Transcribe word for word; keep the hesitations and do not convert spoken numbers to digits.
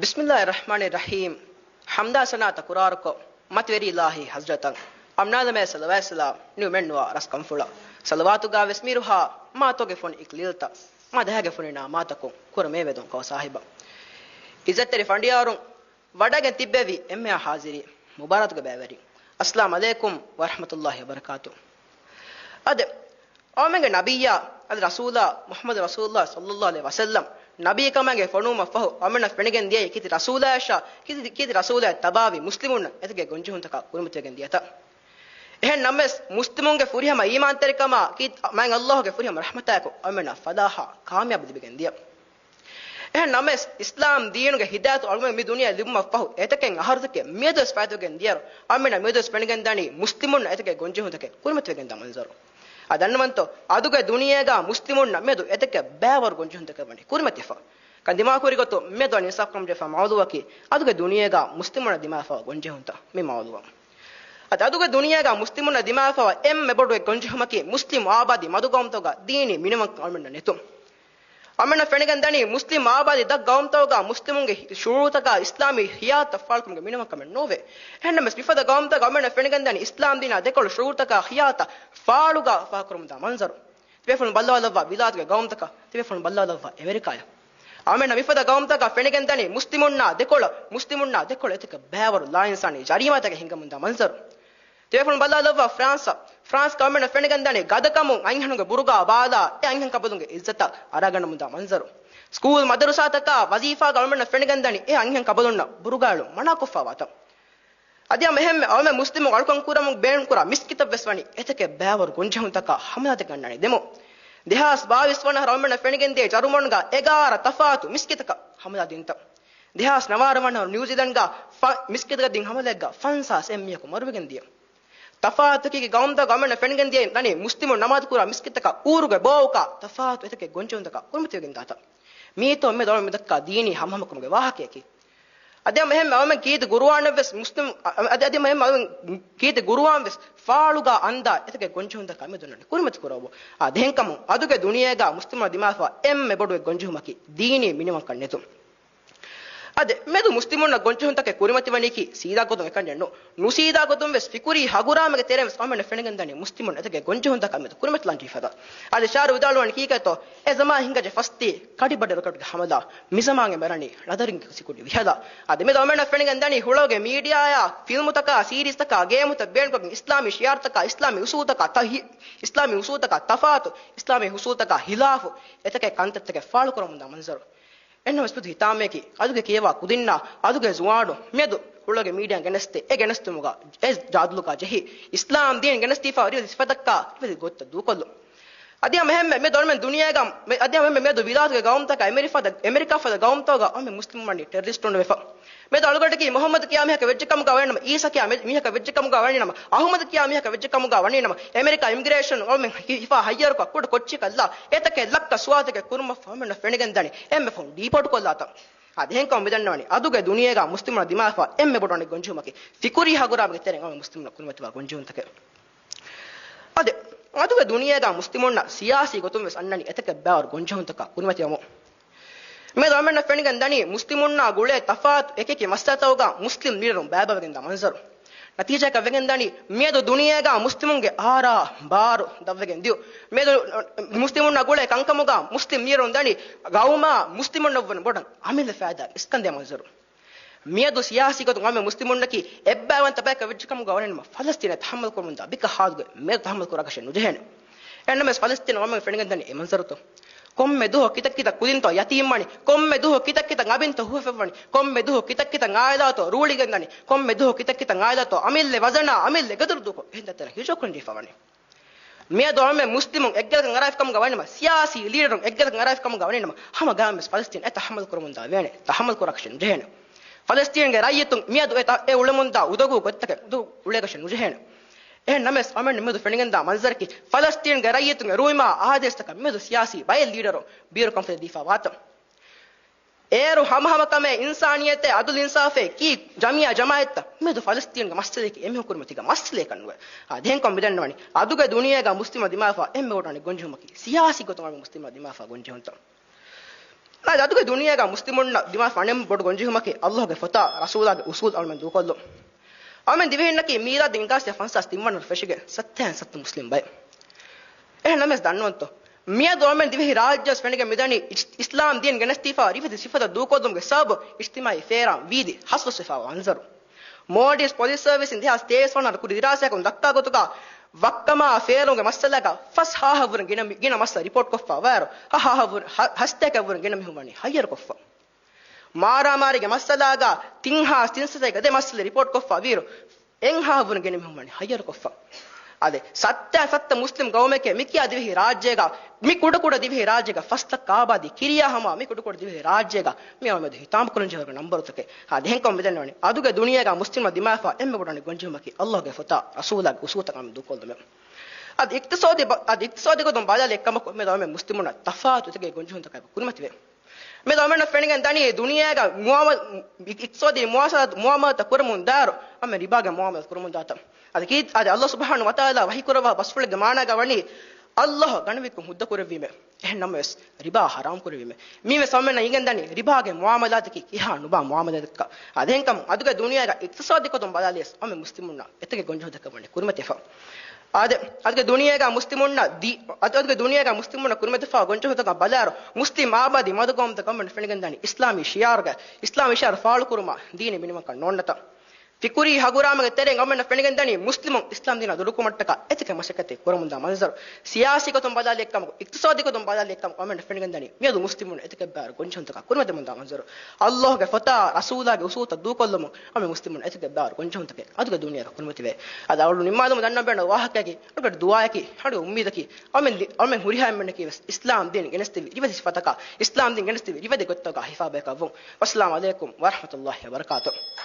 ބިސްމިއްލާހި ރަޙްމާނި ރަޙީމް. ޙަމްދާ ސަނާ ތަކުރާރުކޮށް، މަތިވެރި އިލާހީ ޙަޟްރަތަށް އަމްނާލަމޭ ޞަލަވާތް ސަލާމް ނިމެންނުވާ ރަސްކަންފުޅަށް، ޞަލަވާތުގާ ވެސް މިރުހާ މާތޮގެ ފޮނި އިކްލީލްތައް، މާ ދަހަގެ ފޮނި ނާމާތަކުން ކުރަމޭ ވެދުން ކޯ ސާހިބަށް. އިއްޒަތްތެރި ފަނޑިޔާރުން، ވަޑައިގެން ތިއްބެވި އެންމެހާ ޙާޒިރީ، މުބާރާތުގެ ބައިވެރިން، އައްސަލާމް ޢަލައިކުމް ވަރަޙްމަތުﷲި ވަބަރަކާތު. އަދި އަޅުމެންގެ ނަބިއްޔާ، އަދި ރަސޫލާ މުޙައްމަދު ރަސޫލުﷲ ޞައްލަﷲ ޢަލައިހި ވަސައްލަމް ނަބީކަމާގެ ފޮނުވުމަށް ފަހު އަޅުމެންނަށް ފެނިގެން ދިޔައީ ކީރިތި ރަސޫލާއަށާ، ކީރިތި، ކީރިތި ރަސޫލާއަށް ތަބާވި މުސްލިމުންނަށް އެތަކެއް ގޮންޖެހުންތަކާ ކުރިމަތިވެގެން ދިޔަތަ؟ އެހެން ނަމަވެސް، މުސްލިމުންގެ ފުރިހަމަ އީމާންތެރިކަމާ، ކީ، މާތް ﷲގެ ފުރިހަމަ ރަޙްމަތާއެކު އަޅުމެންނަށް ފަލާޙާ ކާމިޔާބު ލިބިގެން ދިޔަ. އެހެން ނަމަވެސް، އިސްލާމް ދީނުގެ ހިދާޔަތު އަޅުމެން މި ދުނިޔެ ލިބުމަށް ފަހު، އެތަކެއް އަހަރުތަކެއް މިއަދުވެސް ފައިތުވެގެން ދިޔައިރު، އަޅުމެންނަށް މިއަދުވެސް ފެނިގެންދަނީ މުސްލިމުންނަށް އެތަކެއް ގޮންޖެހުންތަކެއް ކުރިމަތިވެގެންދާ މަންޒަރު. އަދި ދަންނަވަންތޯ، އަދުގެ ދުނިޔޭގާ މުސްލިމުންނަށް މިއަދު އެތަކެއް ބައިވަރު ގޮންޖެހުންތަކެއް ވަނީ ކުރިމަތިވެފަ. ކަން ދިމާކުރި ގޮތުން މިއަދު ވަނީ އިންސާފުކަމަށް ޖެހިފަ މައުޟޫއަކީ، އަދުގެ ދުނިޔޭގާ މުސްލިމުންނަށް ދިމާވެފައިވާ ގޮންޖެހުންތައް މި މައުޟޫއަށް. އަދި އަދުގެ ދުނިޔޭގާ މުސްލިމުންނަށް ދިމާވެފައިވާ އެންމެ ބޮޑު އެއް ގޮންޖެހުމަކީ، މުސްލިމް އާބާދީ މަދުގައުމުތަކުގާ ދީނީ މިނިވަންކަން އަޅުމެންނަށް ނެތުން. އަޅުމެންނަށް ފެނިގެން ދަނީ، މުސްލިމް އާބާދީ ދަށް ގައުމުތަކުގާ މުސްލިމުންގެ ޝުޢޫރުތަކާ އިސްލާމީ ހިޔާލުތައް ފާޅުކުރުމުގެ މިނިވަންކަމެއް ނޯވޭ. އެހެންނަމަވެސް، މިފަދަ ގައުމުތަކުގަ އަޅުމެންނަށް ފެނިގެން ދަނީ، އިސްލާމް ދީނާ ދެކޮޅު ޝުޢޫރުތަކާ ހިޔާލުތައް ފާޅުގާ ފާހަގަކުރަމުންދާ މަންޒަރު. ތިބޭފުޅުން ބައްލަވާލައްވާ ވިލާތުގެ ގައުމުތަކަށް، ތިބޭފުޅުން ބައްލަވާލައްވާ އެމެރިކާއަށް. އަޅުމެންނަށް މިފަދަ ގައުމުތަކަށް ފެނިގެން ދަނީ، މުސްލިމުންނާ ދެކޮޅަށް، މުސްލިމުންނާ ދެކޮޅަށް އެތަކެއް ބައިވަރު ލާއިންސާނީ ޖަރީމާތަކެއް ހިނގަމުންދާ މަންޒަރު. ތިބޭފުޅުން ބައްލަވާލައްވާ ފްރާންސަށް. ފްރާންސްގަ އަޅުމެންނަށް ފެނިގެން ދަނީ، ގަދަކަމުން އަންހެނުންގެ ބުރުގާ ބާލާ، އެ އަންހެން ކަބަލުންގެ އިއްޒަތަށް އަރާގަންނަމުންދާ މަންޒަރު. ސްކޫލް، މަދަރުސާތަކާ، ވަޒީފާގަ އަޅުމެންނަށް ފެނިގެން ދަނީ، އެ އަންހެން ކަބަލުންނަށް ބުރުގާ އެޅުން މަނާކޮށްފައިވާތަން. އަދި ހަމަ އެހެންމެ އަޅުމެން މުސްލިމުން އަޅުކަން ކުރަމުން ބޭނުންކުރާ މިސްކިތަށް ވެސް ވަނީ އެތަކެއް ބައިވަރު ގޮންޖެހުންތަކާ ހަމަލާތަކެއް ގަންނަނީ ދެމުން. ދެހާސް ބާވީސް ވަނަ އަހަރު އަޅުމެންނަށް ފެނިގެންދިޔަ ޖަރުމަނުގަ އެގާރަ ތަފާތު މިސްކިތަކަށް ހަމަލާ ދިންތަން. ދެހާސް ނަވާރަ ވަނަ އަހަރު ނިއުޒީލަންޑްގަ ފަ-، މިސްކިތަކަށް ދިން ހަމަލައެއްގަ ފަންސާސް އެއް މީހަކު މަރުވެގެން ދިޔަ. ތަފާތު އެކި ގައުމުތަކުގަ އަޅުމެންނަށް ފެނިގެން ދިޔަ ދަނީ މުސްލިމުން ނަމާދު ކުރާ މިސްކިތަކަށް އޫރުގެ ބޯއަކާ ތަފާތު އެތަކެއް ގޮންޖެހުންތަކާ ކުރިމަތިވެގެން ދާތަން. މީތޯ މި ދޮޅަމު މިދައްކާ ދީނީ ހަމަހަމަކުރުމުގެ ވާހަކަޔަކީ. އަދި ހަމަ އެހެންމެ އަޅުމެން ކީރިތި ގުރުއާނެއް ވެސް މުސްލިމް، އަ-، އަދި، އަދި ހަމަ އެހެންމެ އަޅުމެން ކީރިތި ގުރުއާން ވެސް ފާޅުގާ އަންދާ އެތަކެއް ގޮންޖެހުންތަކާ މި ދޮންނަނީ ކުރިމަތި ކުރައްވަ. އާ، ދެހެންކަމުން އަދުގެ ދުނިޔޭގާ މުސްލިމުން ދިމާވެފަ އެންމެ ބޮޑު އެއް ގޮންޖެހުމަކީ ދީނީ މިނިވަންކަން ނެތުން. އަދި މެދު މުސްލިމުންނަށް ގޮންޖެހުންތަކެއް ކުރިމަތިވަނީކީ ސީދާ ގޮތުން އެކަންޏެއް ނޫން. ނުސީދާ ގޮތުން ވެސް ފިކުރީ ހަގުރާމަގެ ތެރެއިން ވެސް އަޅުމެންނަށް ފެނިގެންދަނީ މުސްލިމުން އެތަކެއް ގޮންޖެހުންތަކާ މެދު ކުރިމަތިލާން ޖެހިފަދަ. އަދި ޝާރު ވިދާޅުވަނީ ކީކޭތޯ؟ އެ ޒަމާން ހިނގަޖެ ފަސްތީ ކަޑިބަޑި ރޮކެޓްގެ ހަމަލާ، މިޒަމާންގެ މެރަނީ ޅަދަރިންގެ ކުސިކުޑި ވިހަލާ. އަދި މެދު އަޅުމެންނަށް ފެނިގެން ދަނީ ހުޅަގެ މީޑިއާއާ ފިލްމުތަކާ ސީރީޒްތަކާ ގޭމުތައް ބޭނުންކޮށްގެން އިސްލާމީ ޝިޢާރުތަކާ، އިސްލާމީ އުސޫލުތަކާ ތަހި-، އިސްލާމީ އުސޫލުތަކާ ތަފާތު، އިސްލާމީ އުސޫލުތަކާ ހިލާފު އެތަކެއް ކަންތައްތަކެއް ފާޅުކުރަމުންދާ މަންޒަރު. އެންނަމަސް މެދު ހިތާމަޔަކީ، އަދުގެ ކިޔަވާ ކުދިންނާ، އަދުގެ ޒުވާނުން މިއަދު ހުޅަގެ މީޑިއާ ގެނެސްދޭ، އެ ގެނެސްދުމުގަ އެ ޖާދުލުގަ ޖެހި، އިސްލާމް ދީން ގެނެސްދީފަ ރިވެތި ސިފަތަކާ ރިވެތި ގޮތްތައް ދޫކޮށްލުން. އަދި ހަމަ އެހެންމެ މިއަދު އަޅުމެން ދުނިޔޭގަ، މެ-، އަދި ހަމަ އެހެންމެ މިއަދު ވިލާތުގެ ގައުމުތަކާ އެމެރިކާ ފަދަ، އެމެރިކާ ފަދަ ގައުމުތަކުގަ އަޅުމެން މުސްލިމުން ވަނީ ޓެރަރިސްޓުން ވެފަ. މިއަދު އަޅުގަނޑަކީ މުޙައްމަދު ކިޔާ މީހަކަށް ވެއްޖެ ކަމުގަ ވަނީނަމަ، އީސަ ކިޔާ މި-، މީހަކަށް ވެއްޖެ ކަމުގަ ވަނީނަމަ، އަޙުމަދު ކިޔާ މީހަކަށް ވެއްޖެ ކަމުގަ ވަނީނަމަ، އެމެރިކާ އިމިގްރޭޝަން އަޅުމެން ހި-، ހިފާ ހައްޔަރުކޮށް ކުޑަ ކޮއްޗެއް ކޮށްލާ، އެތަކެއް ލައްކަ ސުވާލުތަކެއް ކުރުމަށް ފަހުމެންނަށް ފެނިގެން ދަނީ އެންމެ ފަހުން ޑީޕޯޓް ކޮށްލާތަން. އާ، ދެހެންކަމުން މިދަންނަވަނީ، އަދުގެ ދުނިޔޭގަ މުސްލިމުން ދިމާވެފަ އެންމެ ބޮޑު އަނެއް ގޮންޖެހުމަކީ، ފިކުރީ ހަގުރާމަގެ ތެރެއިން އަޅުމެން މުސްލިމުން ކުރިމަތިވާ ގޮންޖެހުންތަކެއް. އަދި، އަދުގެ ދުނިޔޭގަ މުސްލިމުންނަށް ސިޔާސީ ގޮތުން ވެސް އަންނަނީ އެތަކެއް ބައިވަރު ގޮންޖެހުންތަކާ ކުރިމަތިވަމުން. މިއަދު އަޅުމެންނަށް ފެނިގެން ދަނީ، މުސްލިމުންނާ ގުޅޭ ތަފާތު އެކި އެކި މައްސަލަތަކުގަ މުސްލިމް ލީޑަރުން ބައިބަވެގެންދާ މަންޒަރު. ނަތީޖާއަކަށް ވެގެން ދަނީ، މިއަދު ދުނިޔޭގަ މުސްލިމުންގެ އާރާ ބާރު ދަށްވެގެން ދިޔުން. މިއަދު މުސްލިމުންނާ ގުޅޭ ކަންކަމުގަ މުސްލިމް ލީޑަރުން ދަނީ، ގައުމާ މުސްލިމުންނަށް ވަން ބޮޑަށް އަމިއްލަ ފައިދާ އިސްކަންދޭ މަންޒަރު. މިއަދު ސިޔާސީ ގޮތުން އަޅުމެން މުސްލިމުންނަކީ އެއްބައިވަންތަ ބަޔަކަށް ވެއްޖެ ކަމުގަ ވަނީނަމަ، ފަލަސްތީނަށް ތަޙައްމަލް ކުރަމުންދާ ބިކަހާލުގެ މިއަދު ތަޙައްމަލް ކުރާކަށެއް ނުޖެހޭނެ. އެހެންނަމަވެސް ފަލަސްތީނަށް އަޅުމެން ފެނިގެން ދަނީ އެ މަންޒަރުތައް. ކޮންމެ ދުވަހު ކިތައް ކިތައް ކުދިންތޯ ޔަތީމްވަނީ، ކޮންމެ ދުވަހު ކިތައް ކިތައް އަބިންތޯ ހުވަފެއްވަނީ، ކޮންމެ ދުވަހު ކިތައް ކިތައް އާއިލާތޯ ރޫޅިގެންދަނީ، ކޮންމެ ދުވަހު ކިތައް ކިތައް އާއިލާތޯ އަމިއްލަ ވަޒަނާ އަމިއްލަ ގަދަރު ދޫކޮށް އެހެން ތަންތަނަށް ހިޖުރަ ކުރަން ޖެހިފަ ވަނީ. މިއަދު އަޅުމެން މުސްލިމުން އެއްގަދަކަށް އަރާފި ކަމުގަ ވަނީނަމަ، ސިޔާސީ ލީޑަރުން އެއްގަދަކަށް އަރާފި ކަމުގަ ވަނީނަމަ، ހަމަ ގާމެސް ފަލަސްތީން އެ ތަޙައްމަލް ކުރަމުންދާ ވޭނެ، ތަޙައްމަލް ކުރާކަށެއް ނުޖެހޭނެ. ފަލަސްތީންގެ ރައްޔިތުން މިއަދު އެ ތަ-، އެ އުޅެމުންދާ އުދަގޫ ގޮތްތަކެއް އުދަގޫ އުޅޭކަށެއް ނުޖެހޭނެ. އެހެން ނަމަވެސް، އަޅުމެން މިއަދު ފެނިގެންދާ މަންޒަރަކީ، ފަލަސްތީންގެ ރައްޔިތުންގެ ރުއިމާ އާދޭސްތަކަށް މިއަދު ސިޔާސީ ބައެއް ލީޑަރުން ބިޔަރު ކަންފަތެއް ދީފާ ވާތަން. އޭރު ހަމަހަމަކަމެއް، އިންސާނިއްޔަތެއް، އަދުލު އިންސާފެއް ކީ ޖަމިއްޔާ ޖަމާއަތްތައް މިއަދު ފަލަސްތީންގެ މައްސަލައަކީ އެމީހުން ކުރިމަތީގަ މައްސަލައެއް ނުވޭ. އާ، ދެހެންކަމުން މިދަންނަވަނީ، އަދުގެ ދުނިޔޭގަ މުސްލިމުން ދިމާވެފަ އެންމެ ބޮޑު އަނެއް ގޮންޖެހުމަކީ، ސިޔާސީ ގޮތުން އަޅުމެން މުސްލިމުން ދިމާވެފަ ގޮންޖެހުންތައް. އަދި އަދުގެ ދުނިޔޭގަ މުސްލިމުންނަށް ދިމާވާ އަނެއް ބޮޑު ގޮންޖެހުމަކީ އައްލާހުގެ ފޮތާ ރަސޫލާގެ އުސޫލު އަޅުމެން ދޫކޮށްލުން. އަޅުމެން ދިވެހިންނަކީ މީލާދީ އެންގާސް ފަންސާސް ތިން ވަނަ ފެށިގެން ސައްތަ ސައްތަ މުސްލިމް ބައެއް. އެހެން ނަމަވެސް ދަންނަވަންތޯ؟ މިއަދު އަޅުމެން ދިވެހި ރާއްޖޭސް ފެނިގެން މިދަނީ އިސް-، އިސްލާމް ދީން ގެނެސްދީފާ ރިވެތި ސިފަތައް ދޫކޮށްލުމުގެ ސަބަބުން އިޖްތިމާޢީ ފޭރާން ވީދި ހަސްވަސްވެފާވާ މަންޒަރު. މޯލްޑިވްސް ޕޮލިސް ސަރވިސް އިން ދެހާސް ތޭވީސް ވަނަ ކުރި ދިރާސާއަކުން ދައްކާ ގޮތުގަ ވައްކަމާ ފޭލުމުގެ މައްސަލައަކަށް ފަސް ހާހަށްވުރެ ގިނަ މި-، ގިނަ މައްސަލަ ރިޕޯޓް ކޮށްފަ ވައިރު، ހަ ހާހަށްވުރެ-، ހަ-، ހަސްތޭކައަށްވުރެ ގިނަ މީހުން ވަނީ ހައްޔަރު ކޮށްފަ. މާރާމާރީގެ މައްސަލާގަ ތިން ހާސް ތިން ސަތޭކަ ދެ މައްސަލަ ރިޕޯޓް ކޮށްފަ ވީރު، އެއް ހާހަށްވުރެ ގިނަ މީހުން ވަނީ ހައްޔަރު ކޮށްފަ. އާދެ، ސައްތަ ސައްތަ މުސްލިމް ގައުމެކޭ މިކިޔާ ދިވެހި ރާއްޖޭގަ، މި ކުޑަކުޑަ ދިވެހި ރާއްޖޭގަ ފަސް ލައްކަ އާބާދީ ކިރިޔާ ހަމަ މި ކުޑަކުޑަ ދިވެހި ރާއްޖޭގަ މި އަޅުމެން ހިތާމަކުރަން ޖެހޭ ނަންބަރުތަކެއް. އާދެ، އެހެންކަމުން މިދަންނަވަނީ އަދުގެ ދުނިޔޭގަ މުސްލިމުންނަށް ދިމާވާ އެންމެ ބޮޑު ގޮންޖެހުމަކީ އައްލާހުގެ ފޮތާ ރަސޫލާގެ އުސޫލުތައް އަޅުމެން ދޫކޮށްލުމެވެ. އަދި އިޤްތިޞާދީ ބަ-، އަދި އިޤްތިޞާދީ ގޮތުން ބަލާލި އެއްކަމަކު މި އަޅުމެން މުސްލިމުންނަށް ތަފާތު އެތަކެއް ގޮންޖެހުންތަކާ ކުރިމަތިވޭ. މި އަޅުމެންނަށް ފެނިގެން ދަނީ ދުނިޔޭގަ މުޢާމަ-، އި-، އިޤްތިޞާދީ މުޢާމަލާތު، މުޢާމަލާތު ކުރަމުން ދާއިރު އަޅުމެން ރިބާގެ މުޢާމަލާތު ކުރަމުން ދާތަން. އަދި ކީ-، އަދި އައްލާހު ސުބްޙާނަހޫ ވަތަޢާލާ ވަޙީ ކުރައްވާ ބަސްފުޅެއްގެ މާނާގަ ވަނީ އައްލާހު ގަނެވިކުން ހުއްދަ ކުރެއްވީމޭ. އެހެން ނަމަވެސް ރިބާ ޙަރާމް ކުރެއްވީމޭ. މީވެސް އަޅުމެންނަށް އިނގެން ދަނީ ރިބާގެ މުޢާމަލާތަކީ ކިހާ ނުބާ މުޢާމަލާތަކަކަށް. އާދެ، އެހެންކަމުން އަދުގެ ދުނިޔޭގަ އިޤްތިޞާދީ ގޮތުން ބަލާލިޔަސް އަޅުމެން މުސްލިމުންނަށް އެތަކެއް ގޮންޖެހުންތަކެއް ވަނީ ކުރިމަތިވެފަ. އާދެ، އަދުގެ ދުނިޔޭގަ މުސްލިމުންނަށް ދީ-، އަދު-، އަދުގެ ދުނިޔޭގަ މުސްލިމުންނަށް ކުރިމަތިވެފާ ގޮންޖެހުންތަކަށް ބަލާއިރު، މުސްލިމް އާބާދީ މަދު ގައުމުތަކަށް އަޅުމެންނަށް ފެނިގެން ދަނީ އިސްލާމީ ޝިޢާރުގެ، އިސްލާމީ ޝިޢާރު ފާޅުކުރުމާ ދީނީ މިނިވަންކަން ނޯންނަތަން. ފިކުރީ ހަގުރާމަގެ ތެރެއިން އަޅުމެންނަށް ފެނިގެން ދަނީ މުސްލިމުން އިސްލާމް ދީނާ ދުރުކުރުމަށްޓަކާ އެތަކެއް މަސައްކަތެއް ކުރަމުންދާ މަންޒަރު. ސިޔާސީ ގޮތުން ބަލާލި އެއްކަމަކު، އިޤްތިޞާދީ ގޮތުން ބަލާލި އެއްކަމަކު އަޅުމެންނަށް ފެނިގެން ދަނީ މިއަދު މުސްލިމުން އެތަކެއް ބާރު ގޮންޖެހުންތަކާ ކުރިމަތިވަމުންދާ މަންޒަރު. އައްލާހުގެ ފޮތާ ރަސޫލާގެ އުސޫލުތައް ދޫކޮށްލުމުން އަމެ މުސްލިމުން އެތަކެއް ބާރު ގޮންޖެހުންތަކެއް އަދުގެ ދުނިޔޭގަ ކުރިމަތިވޭ. އަދި އަޅު ނިންމާލުމަށް ދަންނަ ބޭނުން ވާހަކައަކީ، އަޅުގެ ދުޢާއަކީ، އަޅުގެ އުއްމީދަކީ، އަމެން ލި-، އަމެން ހުރިހާ އެންމެންނަކީ ވެސް އިސްލާމް ދީން ގެނެސްދެވި ރިވެތި ސިފަތަކާ، އިސްލާމް ދީން ގެނެސްދެވި ރިވެތި ގޮތްތަކާ ހިފާބަޔަކަށްވުން. ވައްސަލާމް ޢަލައިކުމް ވަރަޙްމަތުﷲ ވަބަރަކާތު.